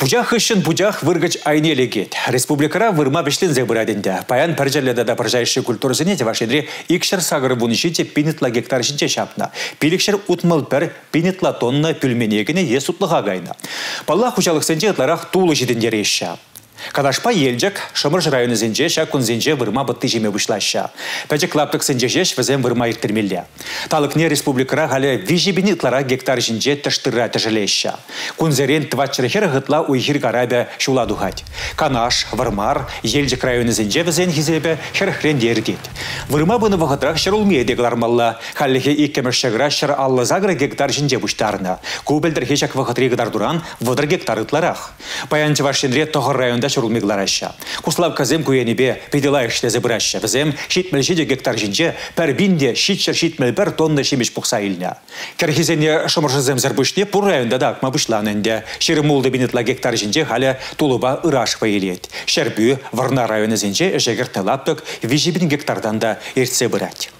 Пучах хыҫҫӑн пучах выркӑч айне лекет. Республикӑра вырма вӗҫленсе пырать ӗнтӗ. Паян пӗрчӗллӗ тата пӑрҫа йышши культурӑсене Чӑваш Енре 287 пин ытла гектар ҫинче ҫапнӑ. 561 пин ытла тонна пӳлмене кӗнӗ е сутлӑха кайнӑ. Паллах, хуҫалӑхсенче ытларах тулӑ ҫитӗнтереҫҫӗ. Канашпа Елчӗк, Шӑмӑршӑ районӗсенче ҫак кунсенче вырма пӑтти ҫиме пуҫлаҫҫӗ. Пӗчӗк лаптӑксенче ҫеҫ вӗсем вырма ирттермелле. Талӑкне республикӑра халӗ 3 000 ытларах гектар ҫинче тӗш тырра тӗшӗлеҫҫӗ. Кунсерен 440 ытла уй-хир карапӗ ҫула тухать. Канаш, Вӑрмар, Елчӗк районӗсенче вӗсен хисепӗ хӗрӗхрен те иртет. Вырма пынӑ вӑхӑтрах ҫӗрулмие те кӑлармалла. Хальлӗхе иккӗмӗш ҫӑкӑра 158 гектар ҫинче пуҫтарнӑ. Ку пӗлтӗрхи ҫак вӑхӑтри кӑтартуран 30 гектар ытларах. Паян Чӑваш Енре тӑхӑр районта ҫӗрулми кӑлараҫҫӗ. Куславккасем ку енӗпе питӗ лайӑх ӗҫлесе пыраҫҫӗ. Вӗсем 77 гектар ҫинче 1771 тонна ҫимӗҫ пухса илнӗ. Кӗрхисене шӑмӑршӑсемсӗр пуҫне пур районта та акма пуҫланӑ ӗнтӗ. 26 пин ытла гектар ҫинче халӗ тулӑпа ыраш вӑй илет. Ҫӗрпӳ, Вӑрнар районӗсенче ӗҫе кӗртнӗ лаптӑк 3 000 гектартан та иртсе пырать.